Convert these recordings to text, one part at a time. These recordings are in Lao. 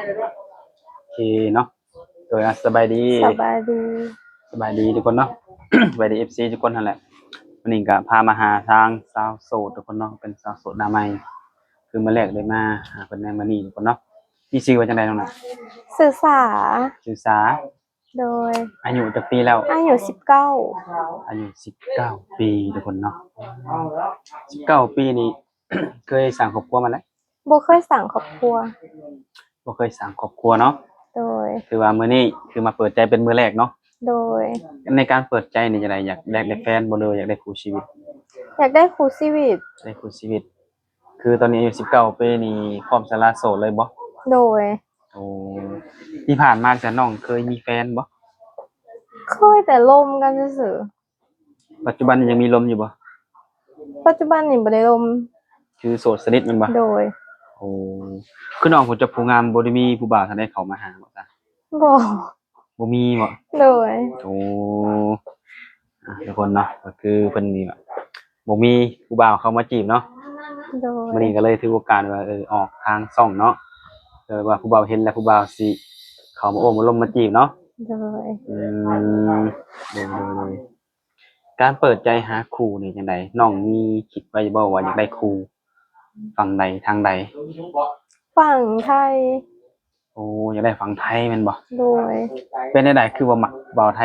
ໂອເຄເນາະ ໂດຍ ສະບາຍດີ ສະບາຍດີ ສະບາຍດີທຸກຄົນເນາະ ສະບາຍດີ ເອັຟຊີ ທຸກຄົນຫັ້ນແຫຼະ. ມື້ນີ້ກະພາມາຫາທາງສາວໂສດທຸກຄົນເນາະ ເປັນສາວໂສດໜ້າໃໝ່ ຄືມື້ແລກໄດ້ມາຫາເພິ່ນໃນມື້ນີ້ທຸກຄົນເນາະ. ມີຊື່ວ່າຈັ່ງໃດນ້ອງນະ? ຊື່ສາ ຊື່ສາ ໂດຍ ອາຍຸຈັກປີແລ້ວ? ອາຍຸສິບເກົ້າ ອາຍຸສິບເກົ້າປີທຸກຄົນເນາະ. ສິບເກົ້າປີນີ້ ເຄີຍສ້າງຄອບຄົວມາແລ້ວ? ບໍ່ເຄີຍສ້າງຄອບຄົວ ບໍ່ເຄີຍສ້າງຄອບຄົວເນາະ. ໂດຍ ຖືວ່າມື້ນີ້ຄືມາເປີດໃຈເປັນມື້ແລກເນາະ. ໂດຍ ໃນການເປີດໃຈນີ້ຈັ່ງໃດ ຢາກ ຢາກໄດ້ແຟນບໍ່ ຫຼືວ່າຢາກໄດ້ຄູ່ຊີວິດ? ຢາກໄດ້ຄູ່ຊີວິດ ໄດ້ຄູ່ຊີວິດ. ຄືຕອນນີ້ອາຍຸສິບເກົ້າປີນີ້ ພ້ອມສະຫຼະໂສດເລີຍບໍ່? ໂດຍ ໂອ້ ທີ່ຜ່ານມາຊັ້ນ ນ້ອງເຄີຍມີແຟນບໍ່? ເຄີຍແຕ່ລົມກັນຊື່ໆ. ປັດຈຸບັນນີ້ຍັງມີລົມຢູ່ບໍ່? ປັດຈຸບັນນີ້ບໍ່ໄດ້ລົມ ຄືໂສດສະໜິດແມ່ນບໍ່? ໂດຍ ໂອ້ ຄືນ້ອງຜູ້ເຈົ້າຜູ້ງາມ ບໍ່ໄດ້ມີຜູ້ບ່າວທ່ານໃດເຂົ້າມາຫາບໍ່ຊະ? ບໍ່ ບໍ່ມີບໍ່? ໂດຍ ໂອ້ ອ່ະ ທຸກຄົນເນາະ ກໍຄືເພິ່ນນີ້ແບບບໍ່ມີຜູ້ບ່າວເຂົ້າມາຈີບເນາະ. ໂດຍ ມື້ນີ້ກໍເລີຍຖືໂອກາດວ່າ ເອີ ອອກທາງຊ່ອງເນາະ ເພື່ອວ່າຜູ້ບ່າວເຫັນແລ້ວ ຜູ້ບ່າວຊິເຂົ້າມາໂອ້ມາລົມມາຈີບເນາະ. ໂດຍ ອືມ ໂດຍ ໂດຍ ໂດຍ. ການເປີດໃຈຫາຄູ່ນີ້ຈັ່ງໃດ? ນ້ອງມີຄິດໄວ້ບໍ່ວ່າຢາກໄດ້ຄູ່ຝັ່ງໃດ ທາງໃດ? ຝັ່ງໄທ. ໂອ້ ຢາກໄດ້ຝັ່ງໄທແມ່ນບໍ່? ໂດຍ ເປັນແນວໃດຄືວ່າມັກບ່າວໄທ?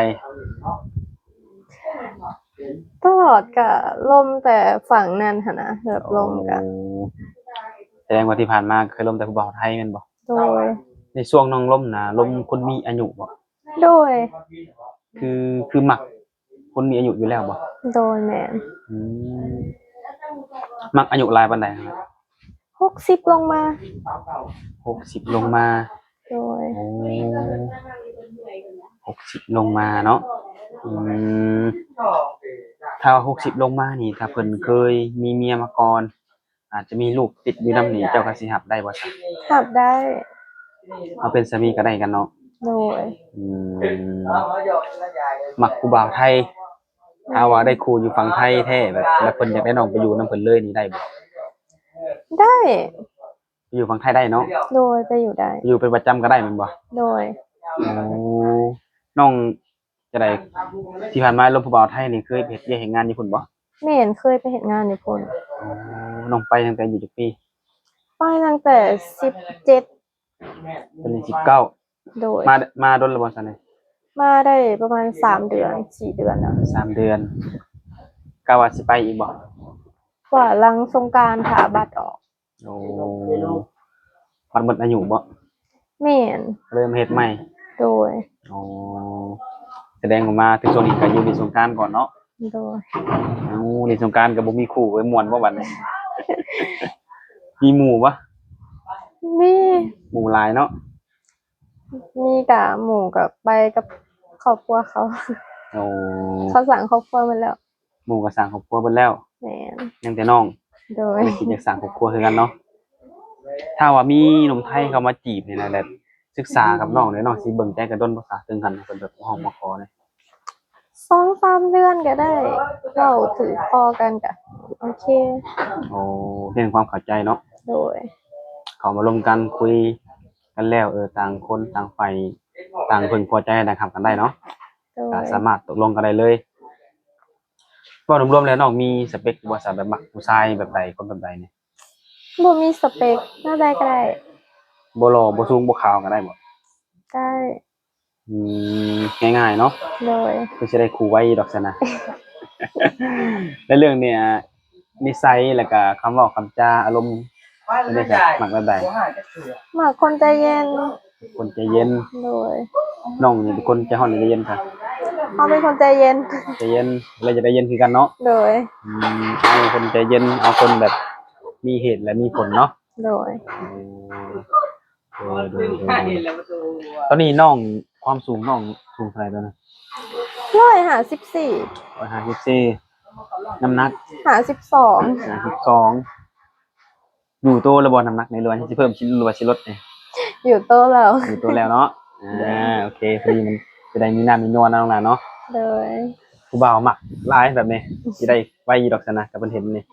ຕະຫຼອດກະລົມແຕ່ຝັ່ງນັ້ນຫັ້ນນະ ແບບລົມກະ ໂອ້ ສະແດງວ່າທີ່ຜ່ານມາເຄີຍລົມແຕ່ຜູ້ບ່າວໄທແມ່ນບໍ່? ໂດຍ ໃນຊ່ວງນ້ອງລົມນະ ລົມຄົນມີອາຍຸບໍ່? ໂດຍ ຄື ຄືມັກຄົນມີອາຍຸຢູ່ແລ້ວບໍ່? ໂດຍ ແມ່ນ ອືມ ມັກອາຍຸຫຼາຍປານໃດ? ຫົກສິບລົງມາ ຫົກສິບລົງມາ. ໂດຍ ໂອ້ ຫົກສິບລົງມາເນາະ. ອືມ ຖ້າວ່າຫົກສິບລົງມານີ້ ຖ້າເພິ່ນເຄີຍມີເມຍມາກ່ອນ ອາດຈະມີລູກຕິດຢູ່ນຳນີ້ ເຈົ້າກໍຊິຮັບໄດ້ບໍ່ຊະ? ຮັບໄດ້ ເຮົາເປັນສາມີກໍໄດ້ກັນເນາະ. ໂດຍ ອືມ ມັກຜູ້ບ່າວໄທ ຖ້າວ່າໄດ້ຄູ່ຢູ່ຝັ່ງໄທແທ້ ແບບ ແລ້ວເພິ່ນຢາກໄດ້ນ້ອງໄປຢູ່ນຳເພິ່ນເລີຍນີ້ໄດ້ບໍ່? ໄດ້ ໄປຢູ່ຝັ່ງໄທໄດ້ເນາະ. ໂດຍ ໄປຢູ່ໄດ້ ໄປຢູ່ເປັນປະຈຳກໍໄດ້ແມ່ນບໍ່? ໂດຍ ໂອ້ ນ້ອງ ຈັ່ງໃດ ທີ່ຜ່ານມາລົມຜູ້ບ່າວໄທນີ້ ເຄີຍໄປເຮັດວຽກເຮັດງານຢູ່ພຸ້ນບໍ່? ແມ່ນ ເຄີຍໄປເຮັດງານຢູ່ພຸ້ນ. ອໍ ນ້ອງໄປຕັ້ງແຕ່ອາຍຸຈັກປີ? ໄປຕັ້ງແຕ່ສິບເຈັດ ຕອນນີ້ສິບເກົ້າ. ໂດຍ ມາ ມາດົນແລ້ວບໍ່ຊັ້ນນີ້? ມາໄດ້ປະມານສາມເດືອນ ສີ່ເດືອນແລ້ວ. ສາມເດືອນ ກະວ່າຊິໄປອີກບໍ່? ວ່າຫຼັງສົງການຖ້າບັດອອກ. ໂອ້ ບັດໝົດອາຍຸບໍ່? ແມ່ນ ເລີ່ມເຮັດໃໝ່. ໂດຍ ອໍ ສະແດງວ່າມາເຖິງຊ່ວງນີ້ກໍຢູ່ຫຼິ້ນສົງການກ່ອນເນາະ. ໂດຍ ເອົ້າ ຫຼິ້ນສົງການກໍບໍ່ມີຄູ່ ໄວ້ມ່ວນບໍ່ບັດນີ້? ມີໝູ່ບໍ່? ມີ ໝູ່ຫຼາຍເນາະ. ມີກະໝູ່ກໍໄປກັບຄອບຄົວເຂົາ. ໂອ້ ເຂົາສ້າງຄອບຄົວໝົດແລ້ວ. ໝູ່ກໍສ້າງຄອບຄົວເບິດແລ້ວ. ແມ່ນ ຍັງແຕ່ນ້ອງ. ໂດຍ ກໍຄິດຢາກສ້າງຄອບຄົວຄືກັນເນາະ. ຖ້າວ່າມີໜຸ່ມໄທເຂົ້າມາຈີບນີ້ນະ ແບບສຶກສາກັບນ້ອງນີ້ ນ້ອງຊິເບິ່ງໃຈກັນດົນບໍ່ຊະ ເຖິງຂັ້ນເພິ່ນແບບມາຮ້ອງມາຂໍນີ້? ສອງສາມເດືອນກໍໄດ້ ເວົ້າຖືກຄໍກັນກໍໂອເຄ. ໂອ້ ເລື່ອງຄວາມເຂົ້າໃຈເນາະ. ໂດຍ ເຂົ້າມາລົມກັນ ຄຸຍກັນແລ້ວ ເອີ ຕ່າງຄົນຕ່າງຝ່າຍ ຕ່າງເພິ່ງພໍໃຈ ຕ່າງຮັບກັນໄດ້ເນາະ. ໂດຍ ກໍສາມາດຕົກລົງກັນໄດ້ເລີຍ. ເວົ້າລວມໆແລ້ວ ນ້ອງມີສະເປັກບໍ່ຊະ ແບບມັກຜູ້ຊາຍແບບໃດ ຄົນແບບໃດນີ້? ບໍ່ມີສະເປັກ ແນວໃດກໍໄດ້. ບໍ່ຫຼໍ່ ບໍ່ສູງ ບໍ່ຂາວກໍໄດ້ບໍ່? ໄດ້. ອືມ ງ່າຍໆເນາະ. ໂດຍ ຄືຊິໄດ້ຄູ່ໄວຢູ່ດອກຊັ້ນນະ. ແລະເລື່ອງນີ້ ນິໄສ ແລ້ວກະຄຳເວົ້າຄຳຈາ ອາລົມ ເປັນຈັ່ງໃດ? ມັກແບບໃດ? ມັກຄົນໃຈເຢັນ. ຄົນໃຈເຢັນ. ໂດຍ ນ້ອງນີ້ເປັນຄົນໃຈຮ້ອນ ຫຼືໃຈເຢັນຄະ? ເຮົາເປັນຄົນໃຈເຢັນ. ໃຈເຢັນ ແລ້ວຢາກໄດ້ເຢັນຄືກັນເນາະ. ໂດຍ ອືມ ເອົາຄົນໃຈເຢັນ ເອົາຄົນແບບມີເຫດ ແລະ ມີຜົນເນາະ. ໂດຍ ໂອ້ ໂດຍ ໂດຍ ໂດຍ ໂດຍ. ຕອນນີ້ນ້ອງ ຄວາມສູງນ້ອງສູງເທົ່າໃດຕອນນີ້? ຮ້ອຍຫ້າສິບສີ່. ຮ້ອຍຫ້າສິບສີ່. ນ້ຳໜັກ? ຫ້າສິບສອງ. ຫ້າສິບສອງ. ຢູ່ໂຕແລ້ວບໍ່ ນ້ຳໜັກນີ້ ຫຼືວ່າຊິເພີ່ມ ຫຼືວ່າຊິລົດນີ້? ຢູ່ໂຕແລ້ວ. ຢູ່ໂຕແລ້ວເນາະ. ໂດຍ ອ່າ ໂອເຄ ພໍດີມັນຈະໄດ້ມີນ້ຳມີນວນເນາະ ນ້ອງຫຼ້າເນາະ. ໂດຍ ຜູ້ບ່າວມັກຫຼາຍແບບນີ້ ຊິໄດ້ໄວຢູ່ດອກຊັ້ນນະ ກັບເພິ່ນເຫັນນີ້.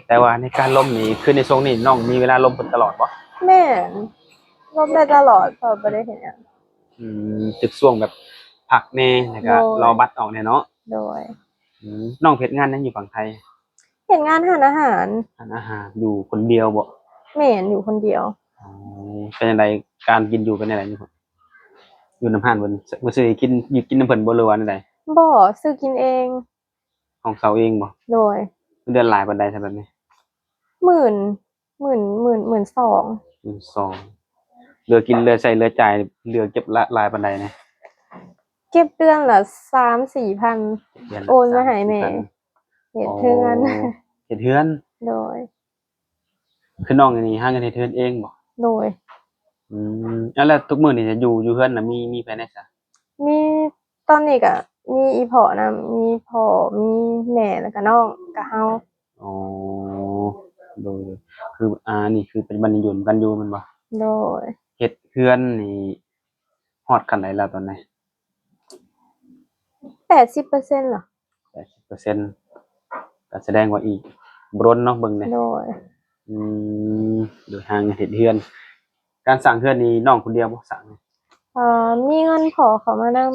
ແຕ່ວ່າໃນການລົມນີ້ ຄືໃນຊ່ວງນີ້ນ້ອງມີເວລາລົມເພິ່ນຕະຫຼອດບໍ່? ແມ່ນ. ລົມໄດ້ຕະຫຼອດ ເພາະບໍ່ໄດ້ເຮັດຫຍັງ. ອືມ ຖືກຊ່ວງແບບພັກແດ່ ແລ້ວກໍ ໂດຍ ລໍບັດອອກແດ່ເນາະ. ໂດຍ. ອືມ ນ້ອງເຮັດງານຫຍັງຢູ່ຝັ່ງໄທ? ເຮັດງານຮ້ານອາຫານ. ຮ້ານອາຫານ. ຢູ່ຄົນດຽວບໍ່? ແມ່ນ ຢູ່ຄົນດຽວ. ອໍ ເປັນຈັ່ງໃດ ການກິນຢູ່ເປັນຈັ່ງໃດ? ຢູ່ນຳຮ້ານເພິ່ນ ມື້ຊື່ກິນ ຢູ່ກິນນຳເພິ່ນບໍ່ ຫຼືວ່າແນວໃດ? ບໍ່ ຊື້ກິນເອງ. ຫ້ອງເຊົ່າເອງບໍ່? ໂດຍ. ເງິນເດືອນຫຼາຍປານໃດຊະແບບນີ້? ໝື່ນ ໝື່ນ ໝື່ນ ໝື່ນສອງ. ໝື່ນສອງ. ເຫຼືອກິນເຫຼືອໃຊ້ເຫຼືອຈ່າຍ ເຫຼືອເກັບຫຼາຍປານໃດນະ? ເກັບເດືອນລະສາມສີ່ພັນ ເດືອນລະ ໂອນມາໃຫ້ແມ່ ສາມສີ່ພັນ ເຮັດເຮືອນ. ອໍ ເຮັດເຮືອນ. ໂດຍ. ຄືນ້ອງນີ້ຫາເງິນເຮັດເຮືອນເອງບໍ່? ໂດຍ. ອືມ ແລ້ວທຸກມື້ນີ້ຢູ່ ຢູ່ເຮືອນນະ ມີ ມີໃຜແດ່ຊະ? ມີ ຕອນນີ້ກະມີອີ່ພໍ່ນຳ ມີພໍ່ ມີແມ່ ແລ້ວກະນ້ອງ ກະເຮົາ. ອໍ ໂດຍ ໂດຍ. ຄື ອ່າ ນີ້ຄືປັດຈຸບັນນີ້ຢູ່ນຳກັນຢູ່ແມ່ນບໍ່? ໂດຍ. ເຮັດເຮືອນນີ້ຮອດຂັ້ນໃດແລ້ວຕອນນີ້? ແປດສິບເປີເຊັນລະ. ແປດສິບເປີເຊັນ ກໍສະແດງວ່າອີກບໍ່ດົນເນາະ ເບິ່ງແດ່. ໂດຍ. ອືມ ໂດຍ ຫາເງິນເຮັດເຮືອນ. ການສ້າງເຮືອນນີ້ນ້ອງຄົນດຽວບໍ່ສ້າງ? ເອີ ມີເງິນພໍ່ເຂົ້າມານຳ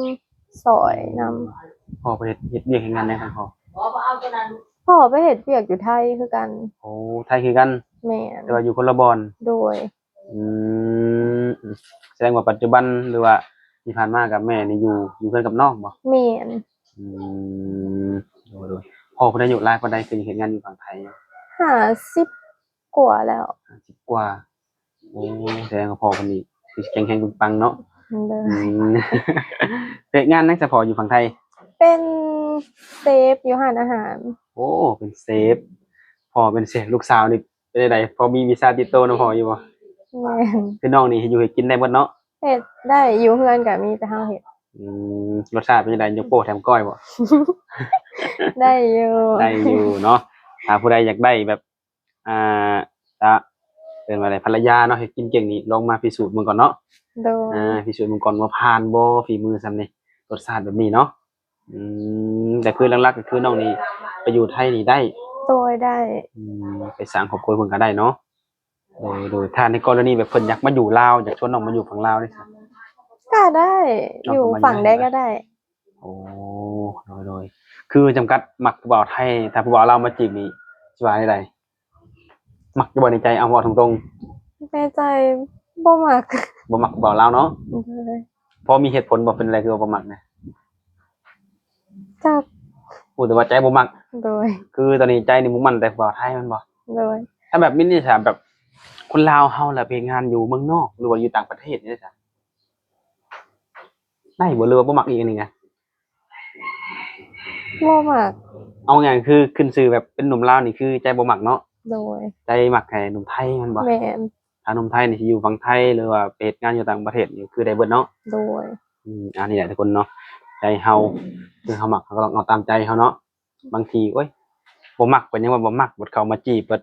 ຊ່ອຍນຳ. ພໍ່ໄປເຮັດ ເຮັດວຽກເຮັດງານຫຍັງຂອງພໍ່? ພໍ່ໄປເຮັດວຽກຢູ່ໄທຄືກັນ. ໂອ້ ໄທຄືກັນ. ແມ່ນ. ແຕ່ວ່າຢູ່ຄົນລະບ່ອນ. ໂດຍ. ອືມ ສະແດງວ່າປັດຈຸບັນ ຫຼືວ່າທີ່ຜ່ານມາກັບແມ່ນີ້ຢູ່ ຢູ່ເຮືອນກັບນ້ອງບໍ່? ແມ່ນ. ອືມ ໂດຍ ໂດຍ. ພໍ່ເພິ່ນອາຍຸຫຼາຍປານໃດ ຄືເຮັດງານຢູ່ຝັ່ງໄທ? ຫ້າສິບກວ່າແລ້ວ. ຫ້າສິບກວ່າ. ໂອ້ ສະແດງວ່າພໍ່ເພິ່ນນີ້ຄືຊິແຂງແຮງປຶງປັງເນາະ. ໂດຍ. ອືມ ເຮັດງານຫຍັງຊະພໍ່ຢູ່ຝັ່ງໄທ? ເປັນເຊຟຢູ່ຮ້ານອາຫານ. ໂອ້ ເປັນເຊຟ. ພໍ່ເປັນເຊຟ ລູກສາວນີ້ ເປັນຈັ່ງໃດ ພໍມີວິຊາຕິດໂຕນຳພໍ່ຢູ່ບໍ່? ແມ່ນ. ຄືນ້ອງນີ້ເຮັດຢູ່ເຮັດກິນໄດ້ໝົດເນາະ? ເຮັດໄດ້ ຢູ່ເຮືອນກໍມີແຕ່ເຮົາເຮັດ. ອືມ ລົດຊາດເປັນຈັ່ງໃດ ຍົກໂປ້ແຖມກ້ອຍບໍ່? ໄດ້ຢູ່ ໄດ້ຢູ່ເນາະ. ຖ້າຜູ້ໃດຢາກໄດ້ແບບ ອ່າ ຈະເອີ້ນວ່າໃດ ພັນລະຍາເນາະ ເຮັດກິນເກັ່ງນີ້ ລອງມາພິສູດເບິ່ງກ່ອນເນາະ. ໂດຍ. ອ່າ ພິສູດເບິ່ງກ່ອນວ່າຜ່ານບໍ່ ຝີມືຊ່ຳນີ້ ລົດຊາດແບບນີ້ເນາະ. ອືມ ແຕ່ຄືຫຼັກໆກໍຄືນ້ອງນີ້ໄປຢູ່ໄທນີ້ໄດ້? ໂດຍ ໄດ້. ອືມ ໄປສ້າງຄອບຄົວເພິ່ນກໍໄດ້ເນາະ. ໂດຍ ໂດຍ. ຖ້າໃນກໍລະນີແບບເພິ່ນຢາກມາຢູ່ລາວ ຢາກຊວນນ້ອງມາຢູ່ຝັ່ງລາວເດ້? ກໍໄດ້ ຢູ່ຝັ່ງໃດກໍໄດ້. ໂອ້ ໂດຍ ໂດຍ. ຄືຈຳກັດມັກຜູ້ບ່າວໄທ ຖ້າຜູ້ບ່າວລາວມາຈີບນີ້ ຊິວ່າແນວໃດ? ມັກຢູ່ບໍ່ໃນໃຈ? ເອົາເວົ້າຕົງໆ. ໃນໃຈບໍ່ມັກ. ບໍ່ມັກຜູ້ບ່າວລາວເນາະ? ໂດຍ. ພໍມີເຫດຜົນບໍ່ ເປັນຫຍັງຄືວ່າບໍ່ມັກນະ? ຈັກ. ຮູ້ແຕ່ວ່າໃຈບໍ່ມັກ. ໂດຍ. ຄືຕອນນີ້ໃຈນີ້ມຸ່ງໝັ້ນແຕ່ຜູ້ບ່າວໄທແມ່ນບໍ່? ໂດຍ. ຖ້າແບບນີ້ນີ້ ຖ້າແບບຄົນລາວເຮົາລະໄປເຮັດງານຢູ່ເມືອງນອກ ຫຼືວ່າຢູ່ຕ່າງປະເທດນີ້ຊະ ໄດ້ບໍ່ ຫຼືວ່າບໍ່ມັກອີກອັນນີ້ນະ? ບໍ່ມັກ. ເອົາງ່າຍຄືຂຶ້ນຊື່ແບບເປັນໜຸ່ມລາວນີ້ຄືໃຈບໍ່ມັກເນາະ? ໂດຍ. ໃຈມັກແຕ່ໜຸ່ມໄທແມ່ນບໍ່? ແມ່ນ. ຖ້າໜຸ່ມໄທນີ້ຊິຢູ່ຝັ່ງໄທ ຫຼືວ່າໄປເຮັດງານຢູ່ຕ່າງປະເທດນີ້ຄືໄດ້ເບິດເນາະ? ໂດຍ. ອືມ ອັນນີ້ແຫຼະທຸກຄົນເນາະ ໃຈເຮົາ ຄືເຮົາມັກ ເຮົາກໍຕ້ອງເອົາຕາມໃຈເຮົາເນາະ. ບາງທີ ໂອ້ຍ ບໍ່ມັກ ເພິ່ນຍັງວ່າບໍ່ມັກ ບັດເຂົ້າມາຈີບ ບັດ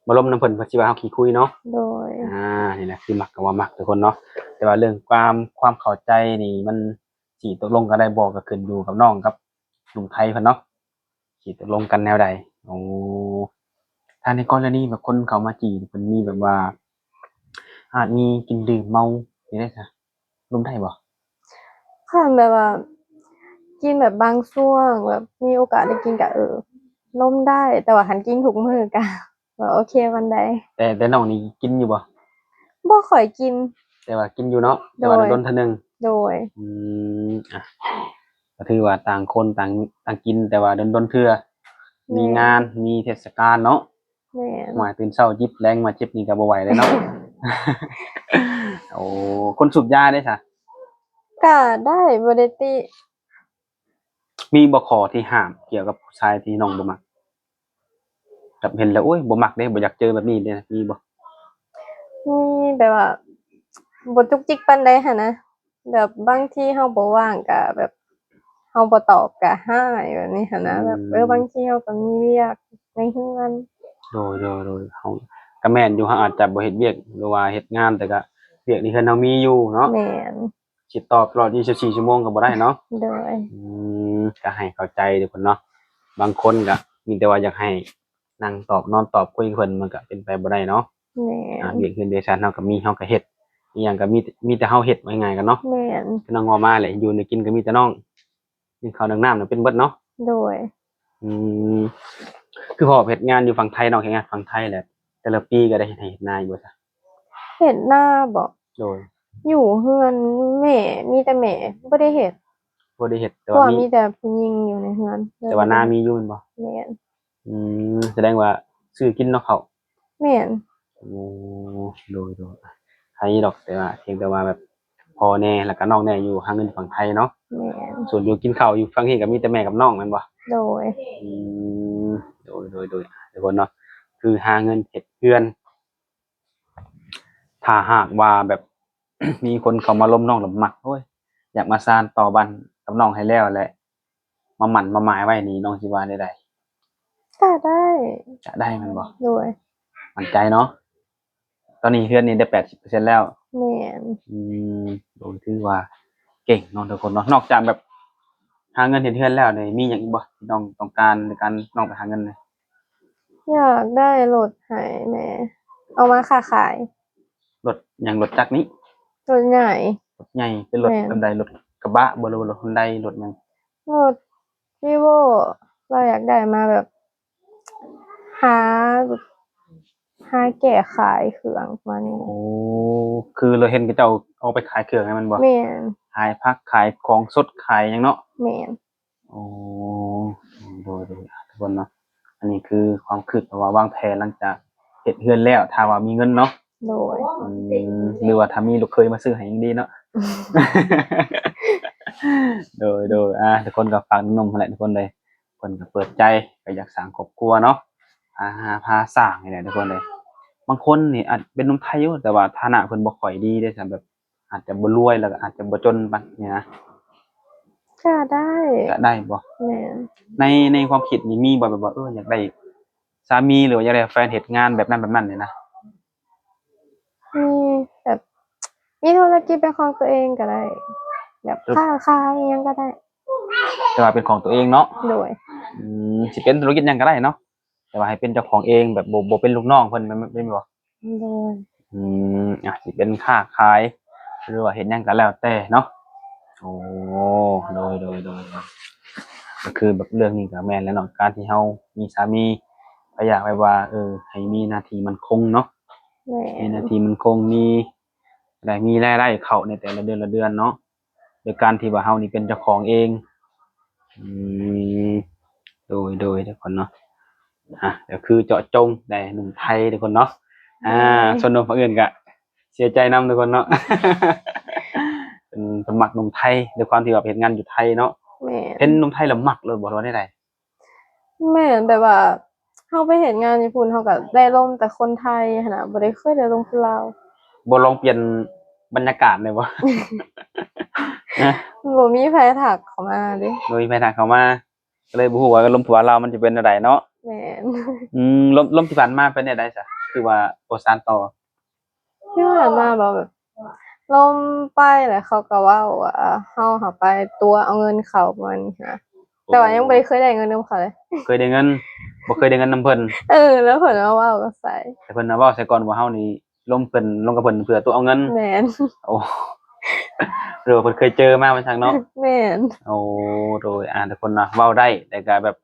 ມາລົມນຳເພິ່ນ ເພິ່ນຊິວ່າເຮົາຂີ້ຄຸຍເນາະ. ໂດຍ. ອ່າ ນີ້ແຫຼະ ຄືມັກກັບບໍ່ມັກທຸກຄົນເນາະ. ແຕ່ວ່າເລື່ອງຄວາມ ຄວາມເຂົ້າໃຈນີ້ ມັນຊິຕົກລົງກັນໄດ້ບໍ່ ກໍຂຶ້ນຢູ່ກັບນ້ອງກັບໜຸ່ມໄທເພິ່ນເນາະ ຊິຕົກລົງກັນແນວໃດ. ໂອ້ ຖ້າໃນກໍລະນີແບບຄົນເຂົ້າມາຈີບ ເພິ່ນມີແບບວ່າ ອາດມີກິນດື່ມເມົາ ເປັນໄດ້ຊະ? ລົມໄດ້ບໍ່? ຄັນແບບວ່າກິນແບບບາງຊ່ວງ ແບບມີໂອກາດໄດ້ກິນກະ ເອີ ລົມໄດ້ ແຕ່ວ່າຄັນກິນທຸກມື້ກະ ບໍ່ໂອເຄປານໃດ. ແຕ່ ແຕ່ນ້ອງນີ້ກິນຢູ່ບໍ່? ບໍ່ຄ່ອຍກິນ. ແຕ່ວ່າກິນຢູ່ເນາະ? ແຕ່ວ່າ ໂດຍ ດົນໆເທື່ອໜຶ່ງ. ໂດຍ. ອືມ ອ່ະ ກໍຖືວ່າຕ່າງຄົນຕ່າງ ຕ່າງກິນ ແຕ່ວ່າດົນໆເທື່ອ. ແມ່ນ. ມີງານ ມີເທດສະການເນາະ? ແມ່ນ. ວ່າຕື່ນເຊົ້າຈິບ ແລງມາຈິບນີ້ກໍບໍ່ໄຫວແລ້ວເນາະ. ໂອ້ ຄົນສູບຢາເດ້ຊະ? ກະໄດ້ ບໍ່ໄດ້ຕິ. ມີບໍ່ຂໍ້ທີ່ຫ້າມກ່ຽວກັບຜູ້ຊາຍທີ່ນ້ອງບໍ່ມັກ? ແບບເຫັນແລ້ວ ໂອ້ຍ ບໍ່ມັກເດ້ ບໍ່ຢາກເຈີແບບນີ້ເດ້ ມີບໍ່? ມີ ແບບວ່າບໍ່ຈຸກຈິກປານໃດຫັ້ນນະ. ແບບບາງທີເຮົາບໍ່ວ່າງກະແບບ ເຮົາບໍ່ຕອບກະຮ້າຍແບບນີ້ຫັ້ນນະ. ອືມ ແບບ ເອີ ບາງທີເຮົາກະມີວຽກໃນເຮືອນ. ໂດຍ ໂດຍ ໂດຍ. ເຮົາກະແມ່ນຢູ່ ເຮົາອາດຈະບໍ່ເຮັດວຽກ ຫຼືວ່າເຮັດງານ ແຕ່ກະວຽກໃນເຮືອນເຮົາມີຢູ່ເນາະ. ແມ່ນ. ຊິຕອບຕະຫຼອດຊາວສີ່ຊົ່ວໂມງກະບໍ່ໄດ້ເນາະ. ໂດຍ. ອືມ ກະໃຫ້ເຂົ້າໃຈທຸກຄົນເນາະ. ບາງຄົນກະມີແຕ່ວ່າຢາກໃຫ້ ນັ່ງຕອບນອນຕອບຄຸຍເພິ່ນ ມັນກະເປັນໄປບໍ່ໄດ້ເນາະ. ແມ່ນ. ອາ ວຽກເຮືອນວຽກຊານເຮົາກະມີ ເຮົາກະເຮັດ ອີ່ຫຍັງກໍມີ ມີແຕ່ເຮົາເຮັດ ວ່າງ່າຍໆກັນເນາະ. ແມ່ນ. ຄືນ້ອງເວົ້າມາແຫຼະ ຢູ່ແນວກິນກໍມີແຕ່ນ້ອງ ໜຶ້ງເຂົ້າໜຶ້ງນ້ຳນະເປັນເບິດເນາະ. ໂດຍ. ອືມ ຄືພໍ່ເຮັດງານຢູ່ຝັ່ງໄທ ນ້ອງເຮັດງານຝັ່ງໄທແຫຼະ ແຕ່ລະປີກໍໄດ້ເຮັດໄຮ່ເຮັດນາຢູ່ບໍ່ຊະ? ເຮັດນາບໍ? ໂດຍ. ຢູ່ເຮືອນແມ່ ມີແຕ່ແມ່ ບໍ່ໄດ້ເຮັດ. ບໍ່ໄດ້ເຮັດ ແຕ່ວ່າມີ ມີແຕ່ຜູ້ຍິງຢູ່ໃນເຮືອນ ແຕ່ວ່ານາມີຢູ່ແມ່ນບໍ່? ແມ່ນ. ອືມ ສະແດງວ່າຊື້ກິນເນາະເຂົ້າ. ແມ່ນ. ໂອ້ ໂດຍໆ ໃຫ້ດອກ ແຕ່ວ່າ ພຽງແຕ່ວ່າແບບພໍ່ແດ່ ແລ້ວກໍນ້ອງແດ່ ຢູ່ຫາເງິນຝັ່ງໄທເນາະ. ແມ່ນ. ສ່ວນຢູ່ກິນເຂົ້າຢູ່ຝັ່ງນີ້ກໍມີແຕ່ແມ່ກັບນ້ອງແມ່ນບໍ່? ໂດຍ. ອືມ ໂດຍໆໆ ທຸກຄົນເນາະ ຄືຫາເງິນເຮັດເຮືອນ ຖ້າຫາກວ່າແບບ ມີຄົນເຂົ້າມາລົມນ້ອງແລ້ວມັກ ໂອ້ຍ ຢາກມາສານຕໍ່ບ້ານກັບນ້ອງໃຫ້ແລ້ວແຫຼະ ມາໝັ້ນມາໝາຍໄວ້ນີ້ ນ້ອງຊິວ່າແນວໃດ? ກະໄດ້. ກະໄດ້ແມ່ນບໍ່? ໂດຍ. ໝັ້ນໃຈເນາະ? ຕອນນີ້ເຮືອນນີ້ໄດ້ແປດສິບເປີເຊັນແລ້ວ. ແມ່ນ. ອືມ ໂດຍ ຖືວ່າເກັ່ງເນາະທຸກຄົນເນາະ. ນອກຈາກແບບຫາເງິນເຮັດເຮືອນແລ້ວນີ້ ມີຫຍັງອີກບໍ່ທີ່ນ້ອງຕ້ອງການໃນການນ້ອງໄປຫາເງິນນີ້? ຢາກໄດ້ລົດໃຫ້ແມ່ ເອົາມາຄ້າຂາຍ. ລົດຫຍັງ? ລົດຈັກນີ້? ລົດໃຫຍ່. ລົດໃຫຍ່ ເປັນລົດ ແມ່ນ ແບບໃດ? ລົດກະບະບໍ່ ຫຼືວ່າລົດຮຸນໄດ ລົດຫຍັງ? ລົດວີໂວ້ ລາວຢາກໄດ້ມາແບບ ຫາ ຫາແກ້ຂາຍເຄື່ອງປະມານນີ້. ໂອ້ ຄືລາວເຫັນເຂົາເຈົ້າອອກໄປຂາຍເຄື່ອງຫັ້ນແມ່ນບໍ່? ແມ່ນ. ຂາຍຜັກ ຂາຍຂອງສົດ ຂາຍຫຍັງເນາະ? ແມ່ນ. ໂອ້ ໂດຍໆ ທຸກຄົນເນາະ ອັນນີ້ຄືຄວາມຄິດ ເພາະວ່າວາງແຜນຫຼັງຈາກເຮັດເຮືອນແລ້ວ ຖ້າວ່າມີເງິນເນາະ. ໂດຍ. ອືມ ຫຼືວ່າຖ້າມີລູກເຂີຍມາຊື້ໃຫ້ຍັງດີເນາະ. ໂດຍໆ ອ່າ ທຸກຄົນກໍຝາກໜຸ່ມໆ ຫັ້ນແຫຼະທຸກຄົນເອີຍ ເພິ່ນກໍເປີດໃຈ ກໍຢາກສ້າງຄອບຄົວເນາະ ພາຫາພາສ້າງນີ້ແຫຼະທຸກຄົນເອີຍ. ບາງຄົນນີ້ອາດເປັນໜຸ່ມໄທຢູ່ ແຕ່ວ່າຖານະເພິ່ນບໍ່ຄ່ອຍດີເດ້ ແບບ ອາດຈະບໍ່ລວຍ ແລ້ວກໍອາດຈະບໍ່ຈົນປານນີ້ນະ. ກະໄດ້. ກະໄດ້ບໍ່? ແມ່ນ. ໃນ ໃນຄວາມຄິດນີ້ມີບໍ່ ແບບວ່າ ເອີ ຢາກໄດ້ສາມີ ຫຼືວ່າຢາກໄດ້ແຟນເຮັດງານແບບນັ້ນແບບນັ້ນນີ້ນະ? ມີ ແບບ ມີທຸລະກິດເປັນຂອງຕົວເອງກໍໄດ້ ແບບ ເອີ ຄ້າຂາຍອີ່ຫຍັງກໍໄດ້. ແຕ່ວ່າເປັນຂອງຕົວເອງເນາະ? ໂດຍ. ອືມ ຊິເປັນທຸລະກິດຫຍັງກໍໄດ້ເນາະ? ແຕ່ວ່າໃຫ້ເປັນເຈົ້າຂອງເອງ ແບບບໍ່ ບໍ່ເປັນລູກນ້ອງເພິ່ນແມ່ນ ແມ່ນບໍ່? ໂດຍ. ອືມ ອາ ຊິເປັນຄ້າຂາຍ ຫຼືວ່າເຮັດຫຍັງກໍແລ້ວແຕ່ເນາະ. ໂອ້ ໂດຍ ໂດຍ ໂດຍ ໂດຍ ກໍຄືແບບເລື່ອງນີ້ກໍແມ່ນແຫຼະເນາະ ການທີ່ເຮົາມີສາມີ ກໍຢາກແບບວ່າ ເອີ ໃຫ້ມີໜ້າທີ່ໝັ້ນຄົງເນາະ. ແມ່ນ. ມີໜ້າທີ່ໝັ້ນຄົງ ມີ ໄດ້ມີລາຍໄດ້ເຂົ້າໃນແຕ່ລະເດືອນ ລະເດືອນເນາະ ໂດຍການທີ່ວ່າເຮົານີ້ເປັນເຈົ້າຂອງເອງ. ອືມ ໂດຍ ໂດຍ ທຸກຄົນເນາະ ອາ ກໍຄືເຈາະຈົງແຕ່ໜຸ່ມໄທ ທຸກຄົນເນາະ. ອາ ແມ່ນ. ສ່ວນໜຸ່ມຝັ່ງອື່ນກໍເສຍໃຈນຳ ທຸກຄົນເນາະ. ເພິ່ນ ເພິ່ນມັກໜຸ່ມໄທ ດ້ວຍຄວາມທີ່ວ່າເຮັດງານຢູ່ໄທເນາະ. ແມ່ນ. ເຫັນໜຸ່ມໄທແລ້ວມັກໂລດບໍ່ ຫຼືວ່າແນວໃດ? ແມ່ນ ແບບວ່າເຮົາໄປເຮັດງານຢູ່ພຸ້ນ ເຮົາກໍໄດ້ລົມແຕ່ຄົນໄທຫັ້ນນະ ບໍ່ໄດ້ ເຄີຍໄດ້ລົມຄົນລາວ. ບໍ່ລອງປ່ຽນບັນຍາກາດແດ່ບໍ່? ຮະ? ບໍ່ມີໃຜທັກເຂົ້າມາເດ້. ບໍ່ມີໃຜທັກເຂົ້າມາ ກໍເລີຍບໍ່ຮູ້ວ່າລົມຜົວລາວມັນຈະເປັນແນວໃດເນາະ. ແມ່ນ. ອືມ ລົມ ລົມທີ່ຜ່ານມາເປັນແນວໃດຊະ ຄືວ່າບໍ່ສານຕໍ່? ທີ່ຜ່ານມາບໍ ແບບ ລົມໄປແລ້ວເຂົາກໍເວົ້າວ່າເຮົາຫາໄປຕົວະເອົາເງິນເຂົາປະມານນີ້ຫັ້ນນະ. ໂອ້ ແຕ່ວ່າຍັງບໍ່ໄດ້ເຄີຍໄດ້ເງິນນຳເຂົາເລີຍ. ເຄີຍໄດ້ເງິນ ບໍ່ເຄີຍໄດ້ເງິນນຳເພິ່ນ. ເອີ ແລ້ວເພິ່ນມາເວົ້າກັບໃສ່ ແຕ່ເພິ່ນມາເວົ້າໃສ່ກ່ອນວ່າເຮົານີ້ລົມເພິ່ນ ລົມກັບເພິ່ນເພື່ອຕົວະເອົາເງິນ. ແມ່ນ. ໂອ້ ຫຼືວ່າເພິ່ນເຄີຍເຈີມາວ່າຊັ້ນເນາະ. ແມ່ນ. ໂອ້ ໂດຍ ອ່າ ທຸກຄົນເນາະ ເວົ້າໄດ້ ແຕ່ກໍແບບ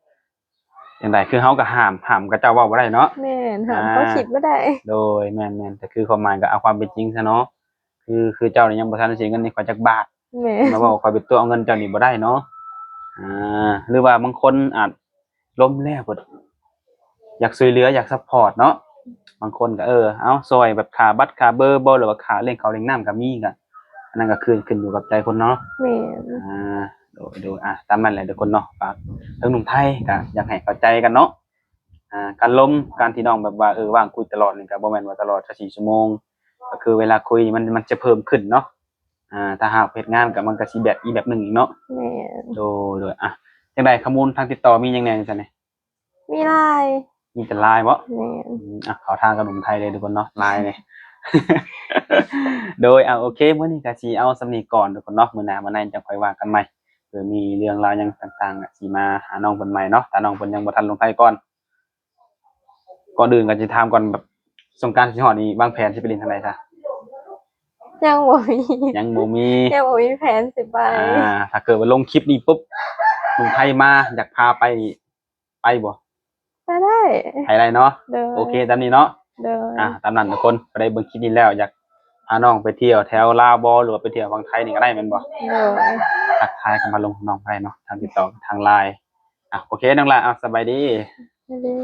ຈັ່ງໃດ ຄືເຮົາກໍຫ້າມ ຫ້າມເຂົາເຈົ້າເວົ້າບໍ່ໄດ້ເນາະ. ແມ່ນ ຫ້າມ ອ່າ ຄວາມຄິດບໍ່ໄດ້. ໂດຍ ແມ່ນໆ ແຕ່ຄືຄວາມໝາຍກໍເອົາຄວາມເປັນຈິງຊະເນາະ ຄື ຄືເຈົ້ານີ້ຍັງບໍ່ທັນໄດ້ເສຍເງິນໃຫ້ຂ້ອຍຈັກບາດ. ແມ່ນ. ມາເວົ້າຂ້ອຍໄປຕົວະເອົາເງິນເຈົ້ານີ້ບໍ່ໄດ້ເນາະ. ອ່າ ຫຼືວ່າບາງຄົນອາດລົມແລ້ວເພິ່ນຢາກຊ່ວຍເຫຼືອ ຢາກຊັບພອດເນາະ ບາງຄົນກໍ ເອີ ເອົາຊ່ອຍແບບຄ່າບັດຄ່າເບີບໍ ຫຼືວ່າຄ່າລ້ຽງເຂົ້າລ້ຽງນ້ຳກໍມີ ກໍ ອັນນັ້ນກໍຄືຂຶ້ນຢູ່ກັບໃຈຄົນເນາະ. ແມ່ນ. ອ່າ ໂດຍ ໂດຍ ອ່າ ຕາມນັ້ນແຫຼະທຸກຄົນເນາະ ຝາກເຖິງໜຸ່ມໄທກໍຢາກໃຫ້ເຂົ້າໃຈກັນເນາະ. ອ່າ ການລົມ ການທີ່ນ້ອງແບບວ່າ ເອີ ວ່າງຄຸຍຕະຫຼອດນີ້ກໍບໍ່ແມ່ນວ່າຕະຫຼອດຊາວສີ່ຊົ່ວໂມງ ກໍຄືເວລາຄຸຍມັນ ມັນຈະເພີ່ມຂຶ້ນເນາະ. ອ່າ ຖ້າຫາກເຮັດງານກໍ ມັນກໍຊິແບບອີກແບບໜຶ່ງອີກເນາະ. ແມ່ນ. ໂດຍ ໂດຍ ອ່າ ຈັ່ງໃດ ຂໍ້ມູນທາງຕິດຕໍ່ມີຫຍັງແດ່ຊັ້ນນີ້? ມີ LINE. ມີແຕ່ LINE ບໍ? ແມ່ນ. ອືມ ອ່ະ ເຂົ້າທາງກັບໜຸ່ມໄທເລີຍທຸກຄົນເນາະ LINE ນີ້. ໂດຍ ອ່າ ໂອເຄ ມື້ນີ້ກໍຊິເອົາສ່ຳນີ້ກ່ອນທຸກຄົນເນາະ ມື້ໜ້າມື້ໃນຈັ່ງຄ່ອຍວ່າກັນໃໝ່ ເພື່ອມີເລື່ອງລາວຫຍັງຕ່າງໆ ກໍຊິມາຫານ້ອງເພິ່ນໃໝ່ເນາະ ຖ້ານ້ອງເພິ່ນຍັງບໍ່ທັນລົງໄທກ່ອນ. ກ່ອນອື່ນກໍຊິຖາມກ່ອນ ແບບສົງການຊິຮອດນີ້ ວາງແຜນຊິໄປຫຼິ້ນທາງໃດຊະ? ຍັງບໍ່ມີ ຍັງບໍ່ມີ ຍັງບໍ່ມີແຜນຊິໄປ ອ່າ ຖ້າເກີດວ່າລົງຄລິບນີ້ປຸບ ໜຸ່ມໄທມາ ຢາກພາໄປນີ້ ໄປບໍ່? ໄປໄດ້ ໄປໄດ້ເນາະ ໂດຍ ໂອເຄຕາມນີ້ເນາະ ໂດຍ ອ່າ ຕາມນັ້ນທຸກຄົນ ໄປໄດ້ເບິ່ງຄລິບນີ້ແລ້ວ ຢາກພານ້ອງໄປທ່ຽວແຖວລາວບໍ່ ຫຼືວ່າໄປທ່ຽວຝັ່ງໄທນີ້ກໍໄດ້ແມ່ນບໍ່? ໂດຍ ທັກທາຍກັນມາລົງນ້ອງໄດ້ເນາະ ທາງຕິດຕໍ່ທາງ Line ອ່າ ໂອເຄນ້ອງຫຼ້າ ເອົາ ສະບາຍດີ ສະບາຍດີ.